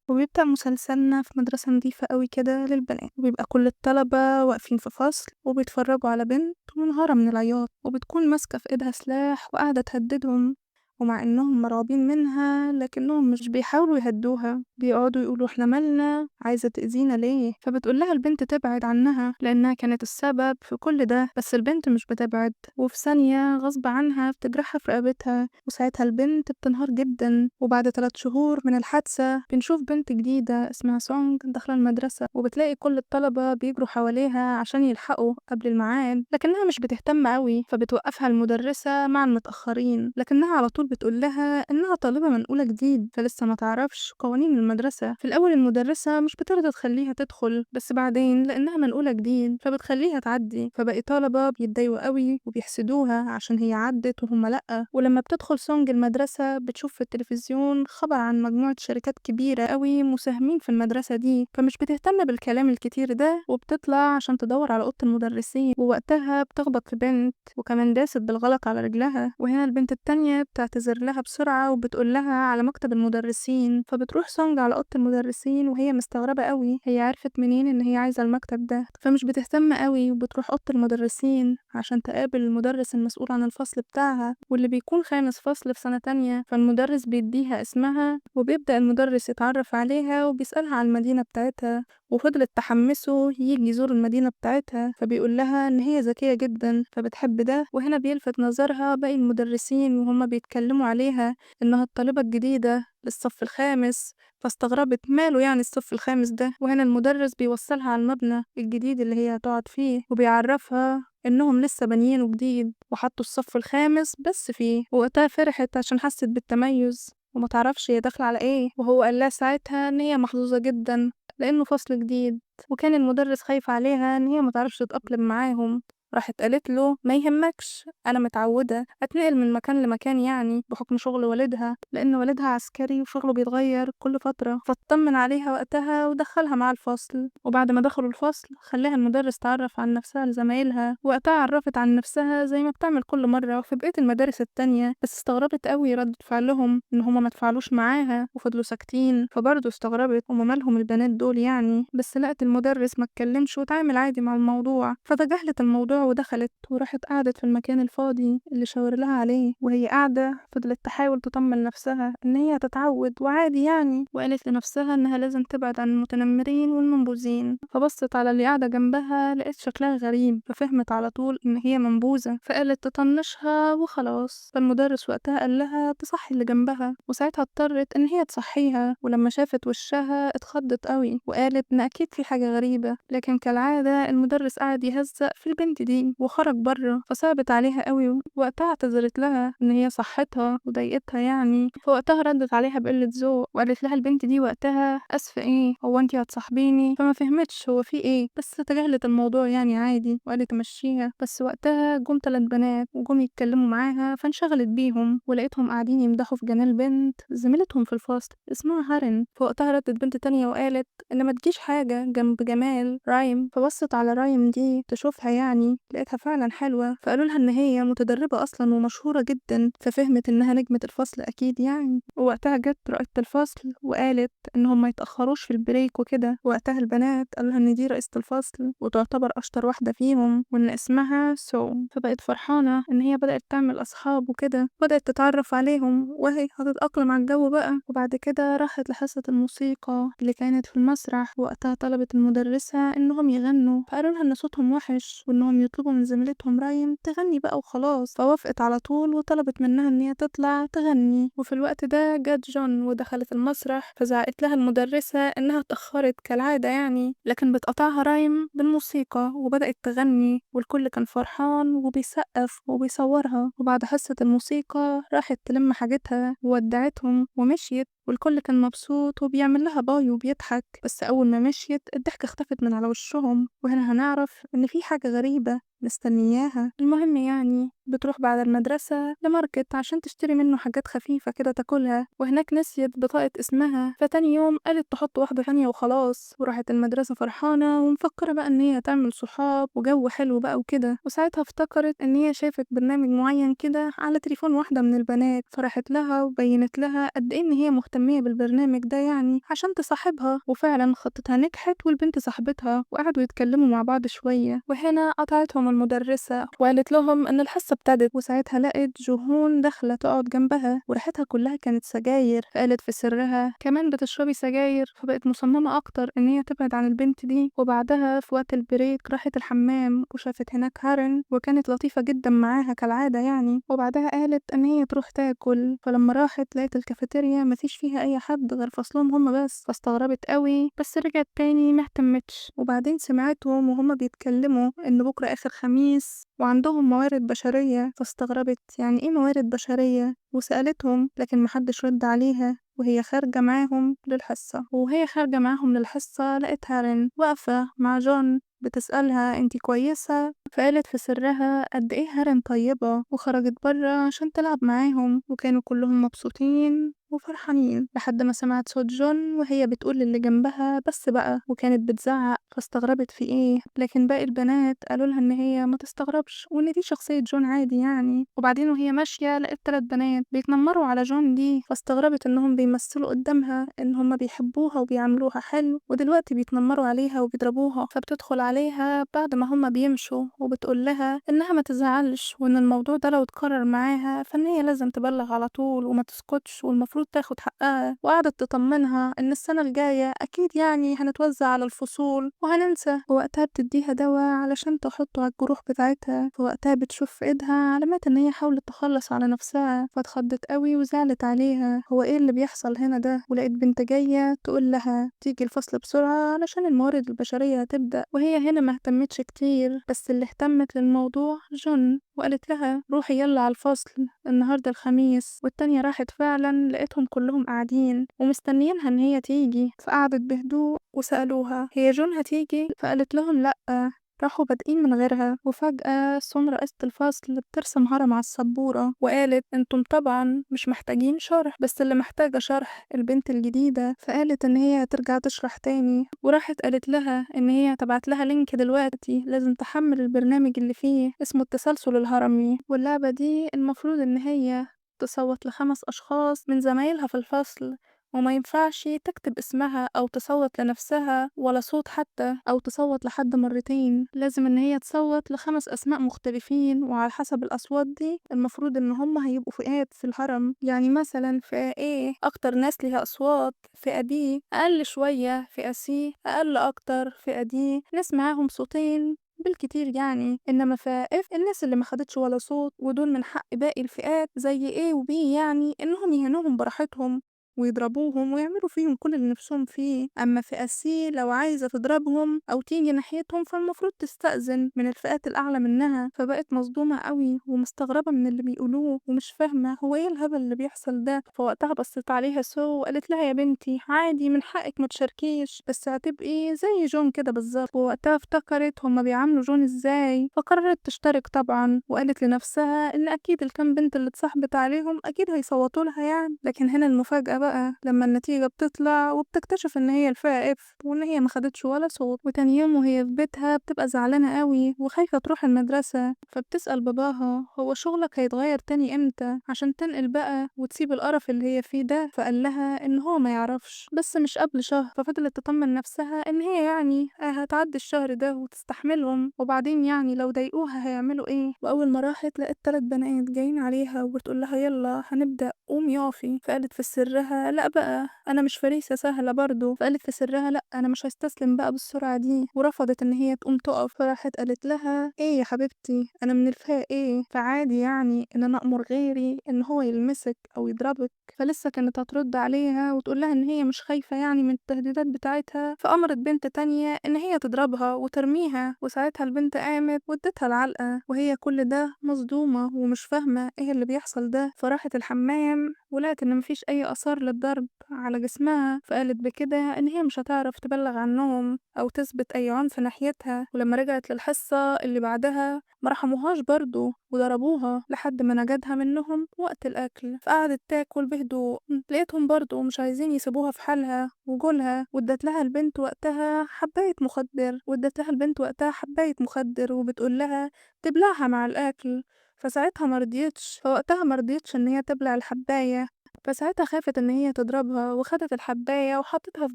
وبيبدأ مسلسلنا في مدرسة نضيفة أوي كده للبنات، وبيبقى كل الطلبة واقفين في فصل وبيتفرجوا على بنت منهارة من العياط وبتكون ماسكة في ايدها سلاح وقاعدة تهددهم ومع إنهم مرعوبين منها لكنهم مش بيحاولوا يهدوها بيقعدو يقولو احنا مالنا عايزة تأذينا ليه فبتقولها البنت تبعد عنها لأنها كانت السبب في كل ده بس البنت مش بتبعد وفي ثانية غصب عنها بتجرحها في رقبتها وساعتها البنت بتنهار جدا. وبعد تلت شهور من الحادثة بنشوف بنت جديدة اسمها سونج داخلة المدرسة وبتلاقي كل الطلبة بيجروا حواليها عشان يلحقوا قبل الميعاد لكنها مش بتهتم أوي فبتوقفها المدرسة مع المتأخرين لكنها علطول بتقولها إنها طالبة منقولة جديد فلسه متعرفش قوانين المدرسة. في الأول المدرسة مش بترضى تخليها تدخل بس بعدين لإنها منقولة جديد فبتخليها تعدي، فباقي الطلبة بيدايقوا أوي وبيحسدوها عشان هي عدت وهما لأ. ولما بتدخل سونج المدرسة بتشوف في التلفزيون خبر عن مجموعة شركات كبيرة أوي مساهمين في المدرسة دي، فمش بتهتم بالكلام الكتير ده وبتطلع عشان تدور على أوضة المدرسين، ووقتها بتخبط في بنت وكمان داست بالغلط على رجلها، وهنا البنت التانية بتعتذر لها بسرعة وبتقولها على مكتب المدرسين، فبتروح سونج على أوضة المدرسين وهي مستغربة أوي هي عرفت منين إن هي عايزة المكتب ده، فمش بتهتم أوي وبتروح أوضة المدرسين عشان تقابل المدرس المسؤول عن الفصل بتاعها واللي بيكون خامس فصل في سنة تانية. فالمدرس بيديها اسمها وبيبدأ المدرس يتعرف عليها وبيسألها عن المدينة بتاعتها، وفضلت تحمسه يجي يزور المدينة بتاعتها، فبيقولها إن هي ذكية جدا فبتحب ده. وهنا بيلفت نظرها باقي المدرسين وهما بيتكلموا عليها إنها الطالبة الجديدة للصف الخامس، فاستغربت ماله يعني الصف الخامس ده. وهنا المدرس بيوصلها على المبنى الجديد اللي هي هتقعد فيه وبيعرفها إنهم لسه بانيينه جديد وحطوا الصف الخامس بس فيه، ووقتها فرحت عشان حست بالتميز ومتعرفش هي داخلة على إيه. وهو قالها ساعتها إن هي محظوظة جدا لإنه فصل جديد، وكان المدرس خايف عليها إن هي متعرفش تتأقلم معاهم، راحت قالتله ميهمكش أنا متعودة أتنقل من مكان لمكان يعني بحكم شغل والدها لإن والدها عسكري وشغله بيتغير كل فترة، فاطمن عليها وقتها ودخلها معاه الفصل. وبعد ما دخلوا الفصل خلاها المدرس تعرف عن نفسها لزمايلها، وقتها عرفت عن نفسها زي ما بتعمل كل مرة في بقية المدارس التانية، بس استغربت أوي ردة فعلهم إن هما متفاعلوش معاها وفضلوا ساكتين، فبرضه استغربت هما مالهم البنات دول يعني، بس لقت المدرس متكلمش واتعامل عادي مع الموضوع فتجاهلت الموضوع ودخلت وراحت قعدت في المكان الفاضي اللي شاور لها عليه. وهي قاعدة فضلت تحاول تطمن نفسها إن هي هتتعود وعادي يعني، وقالت لنفسها إنها لازم تبعد عن المتنمرين والمنبوذين. فبصت على اللي قاعدة جنبها لقت شكلها غريب ففهمت على طول إن هي منبوذة، فقالت تطنشها وخلاص. فالمدرس وقتها قال لها تصحي اللي جنبها، وساعتها اضطرت إن هي تصحيها، ولما شافت وشها اتخضت أوي وقالت إن أكيد في حاجة غريبة، لكن كالعادة المدرس قعد يهزق في البنت دي وخرج بره، فصعبت عليها أوي. وقتها اعتذرت لها إن هي صحتها وضايقتها يعني، فوقتها ردت عليها بقلة ذوق وقالت لها البنت دي وقتها أسفة إيه هو انتي هتصاحبيني، فما فهمتش هو في إيه، بس تجاهلت الموضوع يعني عادي وقالت مشيها. بس وقتها جم 3 بنات وجم يتكلموا معاها فانشغلت بيهم ولقيتهم قاعدين يمدحوا في جمال بنت زميلتهم في الفصل اسمها هارن. فوقتها ردت بنت تانية وقالت إن ما تجيش حاجة جنب جمال رايم، فبصت على رايم دي تشوفها يعني لقيتها فعلا حلوة، فقالوا لها إن هي متدربة أصلا ومشهورة جدا، ففهمت إنها نجمة الفصل أكيد يعني. ووقتها جت رئيسة الفصل وقالت إنهم ما يتأخروش في ال break وكده. وقتها البنات قالوا لها إن دي رئيسة الفصل وتعتبر أشطر واحدة فيهم وإن اسمها سو، فبقت فرحانة إن هي بدأت تعمل أصحاب وكده، بدأت تتعرف عليهم وهي هتتأقلم على الجو بقى. وبعد كده راحت لحصة الموسيقى اللي كانت في المسرح، وقتها طلبت المدرسة إنهم يغنوا، فقالوا لها إن صوتهم وحش وإنهم يطلبوا من زميلتهم رايم تغني بقى وخلاص، فوافقت على طول وطلبت منها إن هي تطلع تغني. وفي الوقت ده جت جون ودخلت المسرح، فزعقت لها المدرسة إنها اتأخرت كالعادة يعني، لكن بتقطعها رايم بالموسيقى وبدأت تغني والكل كان فرحان وبيسقف وبيصورها. وبعد حصة الموسيقى راحت تلم حاجتها وودعتهم ومشيت، والكل كان مبسوط وبيعمل لها باي وبيضحك، بس أول ما مشيت الضحكة اختفت من على وشهم. وهنا هنعرف إن في حاجة غريبة. مستنياها. المهم يعني بتروح بعد المدرسة لماركت عشان تشتري منه حاجات خفيفة كده تاكلها، وهناك نسيت بطاقة اسمها، فتاني يوم قالت تحط واحدة تانية وخلاص. وراحت المدرسة فرحانة ومفكرة بقى إن هي هتعمل صحاب وجو حلو بقى وكده، وساعتها افتكرت إن هي شافت برنامج معين كده على تليفون واحدة من البنات، فراحت لها وبينت لها قد إيه إن هي مهتمية بالبرنامج ده يعني عشان تصاحبها، وفعلاً خطتها نجحت والبنت صاحبتها وقعدوا يتكلموا مع بعض شوية. وهنا قطعتهم المدرسة وقالت لهم إن الحصة ابتدت، وساعتها لقت جوهون داخلة تقعد جنبها وريحتها كلها كانت سجاير، فقالت في سرها كمان بتشربي سجاير، فبقت مصممة أكتر إن هي تبعد عن البنت دي. وبعدها في وقت ال break راحت الحمام وشافت هناك هارن وكانت لطيفة جدا معاها كالعادة يعني، وبعدها قالت إن هي تروح تاكل، فلما راحت لقت الكافيتيريا مفيش فيها أي حد غير فصلهم هما بس، فاستغربت أوي بس رجعت تاني مهتمتش. وبعدين سمعتهم وهما بيتكلموا إن بكرة آخر خميس وعندهم موارد بشرية، فاستغربت يعني إيه موارد بشرية وسألتهم، لكن محدش رد عليها وهي خارجة معاهم للحصة. وهي خارجة معاهم للحصة لقت هارن واقفة مع جون بتسألها انتي كويسة، فقالت في سرها قد إيه هارن طيبة، وخرجت برا عشان تلعب معاهم، وكانوا كلهم مبسوطين وفرحانين لحد ما سمعت صوت جون وهي بتقول للي جنبها بس بقى، وكانت بتزعق فاستغربت في إيه، لكن باقي البنات قالولها إن هي متستغربش وإن دي شخصية جون عادي يعني. وبعدين وهي ماشية لقت 3 بنات بيتنمروا على جون دي، فاستغربت إنهم بيمثلوا قدامها إن هما بيحبوها وبيعاملوها حلو ودلوقتي بيتنمروا عليها وبيضربوها. فبتدخل عليها بعد ما هما بيمشوا وبتقول لها إنها ما تزعلش وإن الموضوع ده لو اتكرر معاها فإن هي لازم تبلغ على طول وما تسكتش والمفروض تاخد حقها، وقعدت تطمنها إن السنة الجاية أكيد يعني هنتوزع على الفصول وهننسى. ووقتها بتديها دوا علشان تحطه على الجروح بتاعتها، فوقتها بتشوف في إيدها علامات إن هي حاولت تخلص على نفسها، فاتخضت أوي وزعلت عليها هو إيه اللي بيحصل هنا ده. ولقت بنت جاية تقول لها تيجي الفصل بسرعة علشان الموارد البشرية هتبدأ، وهي هنا مهتمتش كتير، بس اللي اهتمت للموضوع جون وقالت لها روحي يلا على الفصل النهاردة الخميس. والتانية راحت فعلاً لقيتهم كلهم قاعدين ومستنيينها إن هي تيجي، فقعدت بهدوء وسألوها هي جون هتيجي؟ فقالت لهم لأ، راحوا بادئين من غيرها. وفجأة سون رئيسة الفصل بترسم هرم على السبورة وقالت انتم طبعاً مش محتاجين شرح، بس اللي محتاجة شرح البنت الجديدة، فقالت إن هي هترجع تشرح تاني. وراحت قالت لها إن هي هتبعت لها link دلوقتي لازم تحمل البرنامج اللي فيه اسمه التسلسل الهرمي، واللعبة دي المفروض إن هي تصوت ل5 أشخاص من زمايلها في الفصل، وما ينفعش تكتب اسمها أو تصوت لنفسها ولا صوت حتى أو تصوت لحد مرتين، لازم إن هي تصوت ل5 أسماء مختلفين، وعلى حسب الأصوات دي المفروض إن هما هيبقوا فئات في الهرم، يعني مثلاً فئة A أكتر ناس ليها أصوات، فئة B أقل شوية، فئة C أقل أكتر، فئة D ناس معاهم صوتين بالكتير يعني، إنما فئة F الناس اللي ما خدتش ولا صوت، ودول من حق باقي الفئات زي A و B يعني إنهم يهينوهم براحتهم ويضربوهم ويعملوا فيهم كل اللي نفسهم فيه. أما فئة C لو عايزة تضربهم أو تيجي ناحيتهم فالمفروض تستأذن من الفئات الأعلى منها. فبقت مصدومة أوي ومستغربة من اللي بيقولوه ومش فاهمة هو إيه الهبل اللي بيحصل ده. فوقتها بصت عليها سو وقالت لها يا بنتي عادي من حقك ما تشاركيش، بس هتبقي زي جون كده بالظبط. ووقتها افتكرت هما بيعاملوا جون ازاي، فقررت تشترك طبعا، وقالت لنفسها إن أكيد الكام بنت اللي اتصاحبت عليهم أكيد هيصوتوا لها يعني. لكن هنا المفاجأة بقى لما النتيجة بتطلع وبتكتشف إن هي الفئة F وإن هي ما خدتش ولا صوت. وتاني يوم وهي في بيتها بتبقى زعلانة أوي وخايفة تروح المدرسة، فبتسأل باباها هو شغلك هيتغير تاني إمتى عشان تنقل بقى وتسيب القرف اللي هي فيه ده، فقال لها إن هو ما يعرفش بس مش قبل شهر. ففضلت تطمن نفسها إن هي هتعدي الشهر ده وتستحملهم، وبعدين لو ضايقوها هيعملوا إيه. وأول ما راحت لقت 3 بنات جايين عليها وبتقول لها يلا هنبدأ قومي اقفي، فقالت في سرها لأ بقى أنا مش فريسة سهلة برضو، فقالت في سرها لأ أنا مش هستسلم بقى بالسرعة دي، ورفضت إن هي تقوم تقف. فراحت قالت لها إيه يا حبيبتي أنا من الفئة إيه، فعادي إن أنا أأمر غيري إن هو يلمسك أو يضربك. فلسه كانت هترد عليها وتقول لها إن هي مش خايفة من التهديدات بتاعتها، فأمرت بنت تانية إن هي تضربها وترميها، وساعتها البنت قامت وادتها العلقة، وهي كل ده مصدومة ومش فاهمة إيه اللي بيحصل ده. فراحت الحمام ولقت إن مفيش أي آثار للضرب، على جسمها، فقالت بكده إن هي مش هتعرف تبلغ عنهم أو تثبت أي عنف ناحيتها. ولما رجعت للحصة اللي بعدها مرحموهاش برضه وضربوها لحد ما نجدها منهم وقت الأكل، فقعدت تاكل بهدوء. لقيتهم برضه مش عايزين يسيبوها في حالها وجولها، وادتلها البنت وقتها حباية مخدر وادتلها البنت وقتها حباية مخدر وبتقولها تبلعها مع الأكل، فساعتها مرضيتش فوقتها مرضيتش إن هي تبلع الحباية، فساعتها خافت إن هي تضربها وخدت الحباية وحطتها في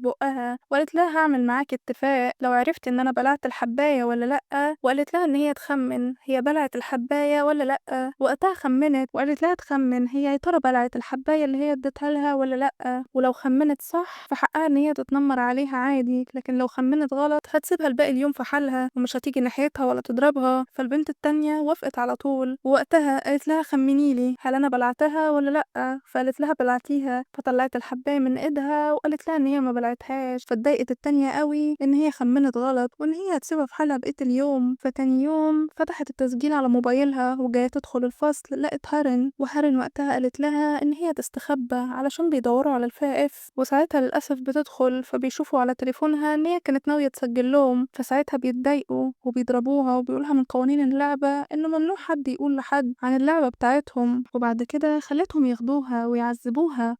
بقها وقالتلها هعمل معاكي اتفاق لو عرفتي إن أنا بلعت الحباية ولا لأ، وقالتلها إن هي تخمن هي بلعت الحباية ولا لأ. وقتها خمنت وقالتلها تخمن هي يا ترى بلعت الحباية اللي هي ادتهالها ولا لأ، ولو خمنت صح فحقها إن هي تتنمر عليها عادي، لكن لو خمنت غلط هتسيبها لباقي اليوم في حالها ومش هتيجي ناحيتها ولا تضربها. فالبنت التانية وافقت على طول، ووقتها قالتلها خمنيلي هل أنا بلعتها ولا لأ، فقالتلها بلعتيها، فطلعت الحباية من ايدها وقالتلها إن هي مبلعتهاش. فاتضايقت التانية أوي إن هي خمنت غلط وإن هي هتسيبها في حالها بقية اليوم. فتاني يوم فتحت التسجيل على موبايلها وجاية تدخل الفصل لقت هارن، وهارن وقتها قالتلها إن هي تستخبى علشان بيدوروا على الفئة F، وساعتها للأسف بتدخل فبيشوفوا على تليفونها إن هي كانت ناوية تسجلهم، فساعتها بيتضايقوا وبيضربوها وبيقولولها من قوانين اللعبة إنه ممنوع حد يقول لحد عن اللعبة بتاعتهم. وبعد كده خلتهم ياخدوها ويعذبوها.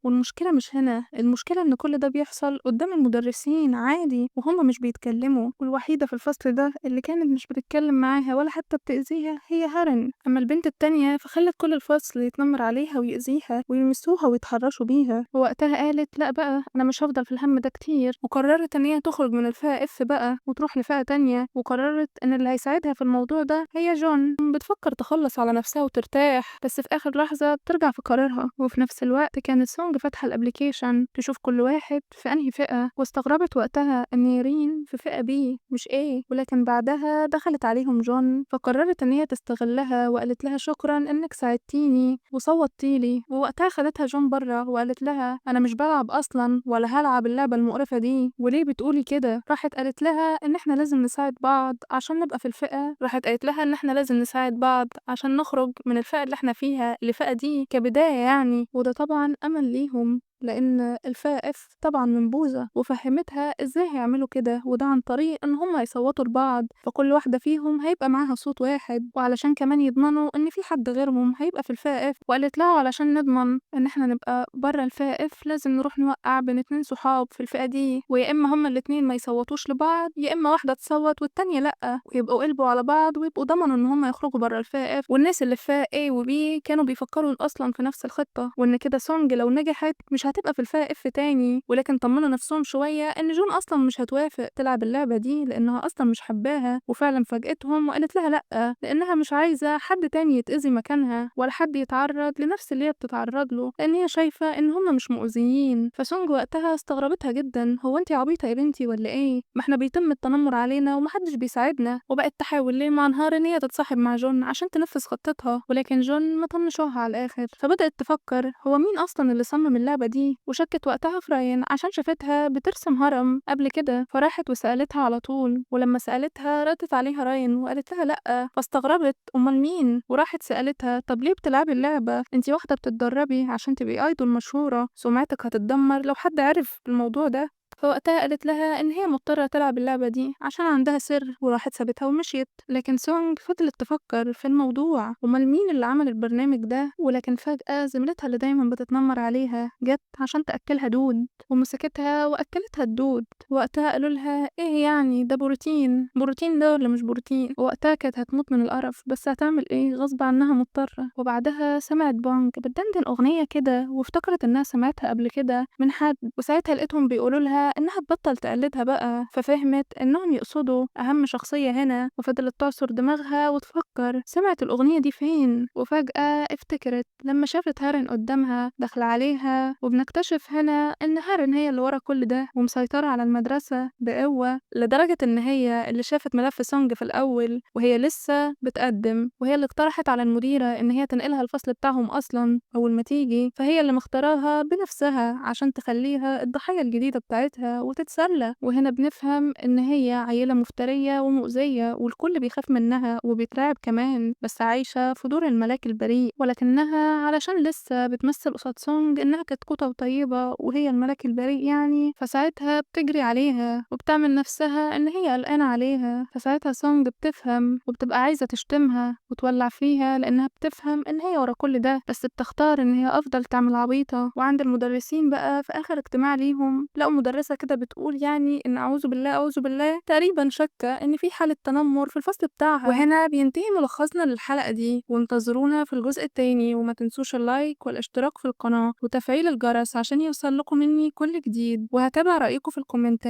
والمشكلة مش هنا، المشكلة إن كل ده بيحصل قدام المدرسين عادي وهما مش بيتكلموا، والوحيدة في الفصل ده اللي كانت مش بتتكلم معاها ولا حتى بتأذيها هي هارن. أما البنت التانية فخلت كل الفصل يتنمر عليها ويأذيها ويلمسوها ويتحرشوا بيها. ووقتها قالت لأ بقى أنا مش هفضل في الهم ده كتير، وقررت إن هي تخرج من الفئة F بقى وتروح لفئة تانية، وقررت إن اللي هيساعدها في الموضوع ده هي جون. بتفكر تخلص على نفسها وترتاح، بس في آخر لحظة بترجع في قرارها. وفي نفس الوقت كانت سونج فاتحة ال application تشوف كل واحد في أنهي فئة، واستغربت وقتها إن يرين في فئة B مش A، ولكن بعدها دخلت عليهم جون فقررت إن هي تستغلها وقالت لها شكرا إنك ساعدتيني وصوتيلي. ووقتها خدتها جون بره وقالت لها أنا مش بلعب أصلا ولا هلعب اللعبة المقرفة دي، وليه بتقولي كده؟ راحت قالت لها إن إحنا لازم نساعد بعض عشان نبقى في الفئة، راحت قالت لها إن إحنا لازم نساعد بعض عشان نخرج من الفئة اللي إحنا فيها لفئة D كبداية يعني، وده طبعا أمل ليهم لأن الفئة F طبعا منبوذة. وفهمتها ازاي هيعملوا كده، وده عن طريق إن هما هيصوتوا لبعض، فكل واحدة فيهم هيبقى معاها صوت واحد، وعلشان كمان يضمنوا إن في حد غيرهم هيبقى في الفئة F. وقالت لها علشان نضمن إن إحنا نبقى برا الفئة F لازم نروح نوقع بين اتنين صحاب في الفئة D، ويا إما هما الاتنين ما يصوتوش لبعض يا إما واحدة تصوت والتانية لأ، ويبقوا قلبوا على بعض ويبقوا ضمنوا إن هما يخرجوا برا الفئة F. والناس اللي في فئة A و B كانوا بيفكروا أصلا في نفس الخطة، وإن كده سونج لو نجحت مش هتبقى في الفئة F تاني، ولكن طمنوا نفسهم شوية إن جون أصلا مش هتوافق تلعب اللعبة دي لأنها أصلا مش حباها. وفعلا فاجأتهم وقالت لها لأ لأنها مش عايزة حد تاني يتأذي مكانها ولا حد يتعرض لنفس اللي هي بتتعرض له، لأن هي شايفة إن هما مش مؤذيين. فسونج وقتها استغربتها جدا، هو انتي عبيطة يا بنتي ولا ايه؟ ما احنا بيتم التنمر علينا ومحدش بيساعدنا. وبقت تحاول ليل مع نهار إن هي تتصاحب مع جون عشان تنفذ خطتها، ولكن جون مطنشاها على الآخر. فبدأت تفكر هو مين أصلا اللي صمم اللعبة دي، وشكت وقتها في راين عشان شافتها بترسم هرم قبل كده، فراحت وسألتها على طول. ولما سألتها ردت عليها راين وقالت لها لأ، فاستغربت أمال مين؟ وراحت سألتها طب ليه بتلعبي اللعبة؟ انتي واحدة بتتدربي عشان تبقي idol مشهورة، سمعتك هتتدمر لو حد عرف بالموضوع ده. فوقتها قالت لها إن هي مضطرة تلعب اللعبة دي عشان عندها سر، وراحت سابتها ومشيت. لكن سونج فضلت تفكر في الموضوع أمال مين اللي عمل البرنامج ده؟ ولكن فجأة زميلتها اللي دايما بتتنمر عليها جت عشان تأكلها دود، ومسكتها وأكلتها الدود. وقتها قالوا لها إيه يعني ده بروتين، بروتين ده ولا مش بروتين؟ ووقتها كانت هتموت من القرف، بس هتعمل إيه غصب عنها مضطرة. وبعدها سمعت بونج بتدندن أغنية كده وافتكرت إنها سمعتها قبل كده من حد، وساعتها لقيتهم بيقولوا لها إنها تبطل تقلدها بقى، ففهمت إنهم يقصدوا أهم شخصية هنا. وفضلت تعصر دماغها وتفكر سمعت الأغنية دي فين، وفجأة افتكرت لما شافت هارن قدامها داخلة عليها. وبنكتشف هنا إن هارن هي اللي ورا كل ده ومسيطرة على المدرسة بقوة، لدرجة إن هي اللي شافت ملف سونج في الأول وهي لسه بتقدم، وهي اللي اقترحت على المديرة إن هي تنقلها الفصل بتاعهم أصلا أول ما تيجي، فهي اللي مختاراها بنفسها عشان تخليها الضحية الجديدة بتاعتها. صاحبتها وتتسلى. وهنا بنفهم إن هي عيلة مفترية ومؤذية والكل بيخاف منها وبيترعب كمان، بس عايشة في دور الملاك البريء، ولكنها علشان لسه بتمثل قصاد سونج إنها كتكوتة وطيبة وهي الملاك البريء يعني، فساعتها بتجري عليها وبتعمل نفسها إن هي قلقانة عليها، فساعتها سونج بتفهم وبتبقى عايزة تشتمها وتولع فيها لإنها بتفهم إن هي ورا كل ده، بس بتختار إن هي أفضل تعمل عبيطة. وعند المدرسين بقى في آخر اجتماع ليهم لقوا مدرسة كده بتقول إن أعوذ بالله أعوذ بالله تقريبا شاكة إن في حالة تنمر في الفصل بتاعها. وهنا بينتهي ملخصنا للحلقة دي، وانتظرونا في الجزء التاني، وما تنسوش اللايك والاشتراك في القناة وتفعيل الجرس عشان يوصل لكم مني كل جديد، وهتابع رأيكم في الكومنتات.